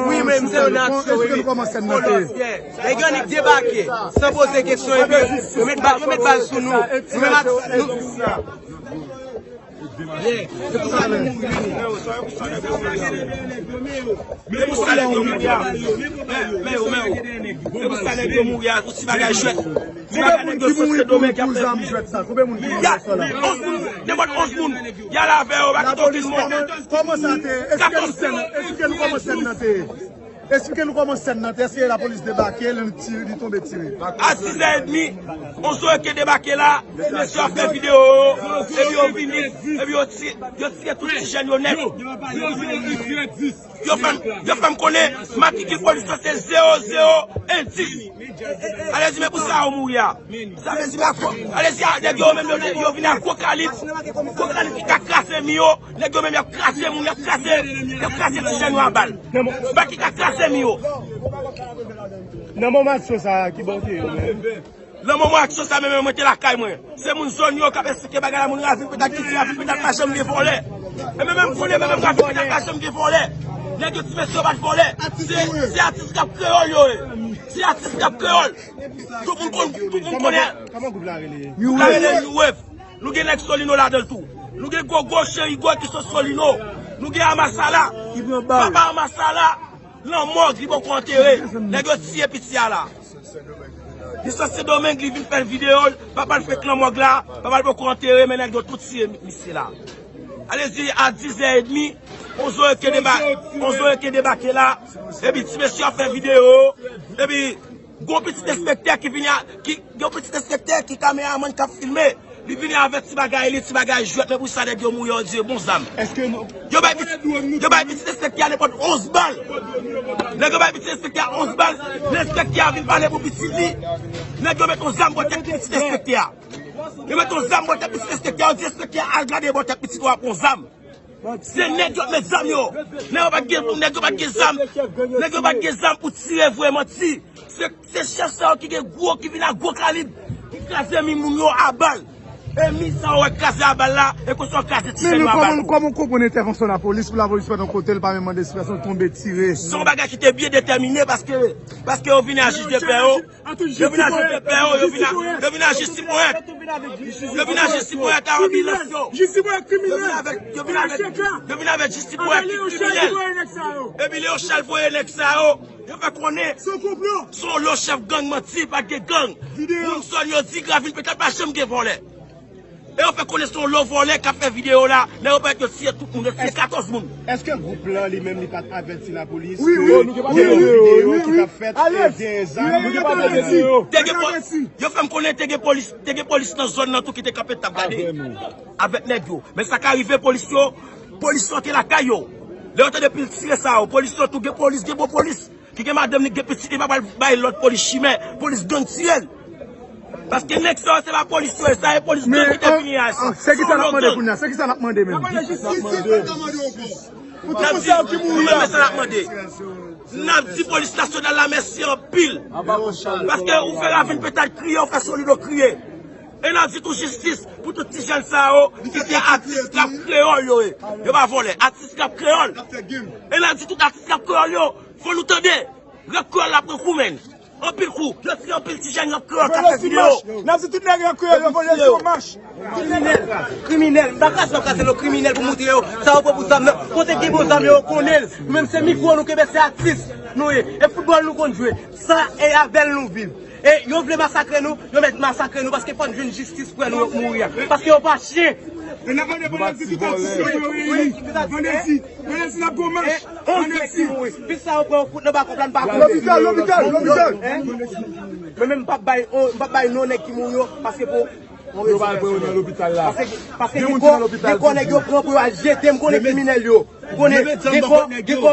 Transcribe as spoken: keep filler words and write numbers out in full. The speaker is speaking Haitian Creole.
Wi, men se yon aksyon, wi. Nèg yo annik debake, san poze kesyon, epi yo met bal, yo met bal sou nou. Nou menm ak, nou, yeah. Se pou sa nèg yo mouri a. Men, men yo, men yo. Men yo, men yo. Se pou sa nèg yo mouri a, pou ti bagay jwèt. Ti bagay nèg yo sot Sendomeng ki ap fè. Konbyen moun ki mouri pou zam jwèt sa? Konbyen moun ki mouri pou sa la? Onz moun, nenpòt onz moun. Y al avè yo, pa kite okenn mò. Lapolis, kòman, kòman sa te? Esplike nou sèn nan, esplike nou kòman sèn nan te ye. Esplike nou kòman sèn nan te ye. Èske lapolis debake, li tire, li tonbe tire? A sizè edmi, Ozo Eke debake la, mesye ap fè videyo yo, epi yo vini, epi yo ti-, yo tire tout ti jèn yo nèt. Yo fè m, yo fè m konnen matrikil polis lan se zewo zewo en dis. Ale di, men pou sa yo mouri a. Sa vle di, men ak, ale di, a, nèg yo menm, yo, yo vini ak gwo kalib. Gwo kalib ki ka kraze mi yo. Nèg yo menm, y ap kraze moun, y ap kraze, y ap kraze ti jèn yo a bal. Bal ki ka kraze mi yo. Nan moman aksyon sa a, ki bò w te ye, ou menm? Nan moman aksyon sa menm, mwen te lakay mwen. Se moun zòn yo k ap esplike bagay la, moun Ravil Petak ki di Ravil Petak pa janm gen vòlè. E men menm konnen, men menm Ravil Petak pa janm gen vòlè. Nèg yo ti mesye yo pa t vòlè. Se, se atis k ap kreyòl yo ye. Se atis k ap kreyòl. Tout moun konn, tout moun konnen. Kòman gwoup la rele? Gwoup la rele New Wave. Nou gen nèg Solino ladan l tou. Nou gen Gogo Cherigo ki sot Solino. Nou gen Amasala. Papa Amasala. Lanmò, li poko antere. Nèg yo tiye piti a la. Li sot Sendomeng, li vin fè videyo l. Papa l fenk lanmò la. Papa l poko antere, men nèg yo tout tiye misye la. Ale di a dis zè edmi, Ozo Eke deba-, Ozo Eke debake la. Epi ti mesye ap fè videyo. Epi gon pitit enspektè ki vini a, ki, gon pitit enspektè ki kameramann k ap filme. Li vini avèk ti bagay li, ti bagay jwèt, men pou sa nèg yo mouri, yo di bon zam. Èske nou... Yo bay pitit, yo bay pitit enspektè a nenpòt onz bal. Nèg yo bay pitit enspektè a onz bal, lè enspektè a vin pale pou pitit li, nèg yo met yon zam bò tèt pitit enspektè a. Yo met yon zam bò tèt pitit enspektè a, yo di enspektè a al gade bò tèt pitit ou a pran zam. Se nèg yo met zam yo. Nèg yo pa t gen, nèg yo pa t gen zam. Nèg yo pa t gen zam pou tire vre, manti. Se, se chèf sa yo ki gen gwo, ki vin ak gwo kalib, ki kraze mi moun yo a bal. E mi sa yo wè kraze a bal la, e konsa yo kraze ti jèn yo a bal tou. Men nou, kòman, kòman w konprann entèvansyon lapolis pou lapolis pa t yon kote, l pa menm mande si pèsonn tonbe tire? Se yon bagay ki te byen detèmine paske, paske yo vini a jis de pè yo. Yo vin a jis de pè yo, yo vin a, yo vin a jis ti ponyèt. Yo vin a jis ti ponyèt a anbilans yo. Yo vin avèk, yo vin avèk, yo vin avèk jis ti ponyèt ki kriminèl. Epi Leochal voye nèg sa yo. Yo fè konnen se yon lo chèf gang manti, pa t gen gang. Moun zòn yo di Ravil Petak pa janm gen vòlè. E yo fè konnen se yon lo vòlè k ap fè videyo la. Nèg yo parèt yo tiye tout moun, yo tiye katòz moun. Èske gwoup lan li menm li pa t avèti lapolis ke gen yon videyo ki t ap fèt e gen zam? Te gen pol-, yo fè m konnen te gen polis, te gen polis nan zòn nan tou ki te kanpe t ap gade avèk nèg yo. Men sa ka rive polis yo, polis yo te lakay yo. Lè yo tande pil tire sa yo, polis yo tou gen polis, gen bon polis. Ki gen madanm li, gen pitit li, pa pral bay lòt polis chimè, polis gang tiye l. Paske nèg sa yo se pa polis yo ye, sa e polis gang ki te vini a. Se kisa n ap mande kounye a? Se kisa n ap mande menm? N ap di, nou menm men sa n ap mande. N ap di polis nasyonal la mèsi anpil. Paske ou fè Ravil Petak kriye, ou fè Solino kriye. E n ap di tou jistis pou tout ti jèn sa yo ki se atis k ap kreyòl yo ye. Yo pa vòlè, atis k ap kreyòl. E n ap di tout atis k ap kreyòl yo, fò nou tande. Rap kreyòl la pran kou, menn. Anpil kou. Yo tire anpil ti jèn rap kreyòl k ap fè videyo. N ap di tout nèg rap kreyòl yo vòlè sou mach. Kriminèl, kriminèl, m pa kraze, m ap kraze lo kriminèl pou montre yo sa yo pran pou zam nan. Kote gen bon zam yo, yo konnen l. Nou menm se mikwo nou kenbe, se atis nou ye. E foutbòl nou konn jwe. Sa e avè l nou viv. E yo vle masakre nou, yo mèt masakre nou, paske fò n jwenn jistis pou nou mouri a. Paske yo pa chen. E n ap mande vandredi tout atis yo pou yo reyini. Vandredi, vandredi n ap gon mach. Vandredi. Pis sa yo pran yon kout nan bakòp la, n pa konnen. Lopital, lopital, lopital. Men menm m p ap bay, m p ap bay non nèg ki mouri yo, paske pou... Yo pa al pran yo nan lopital la. Paske, paske gen kò, gen kò nèg yo pran pou yo al jete, m konnen kriminèl yo. M konnen gen kò, gen kò.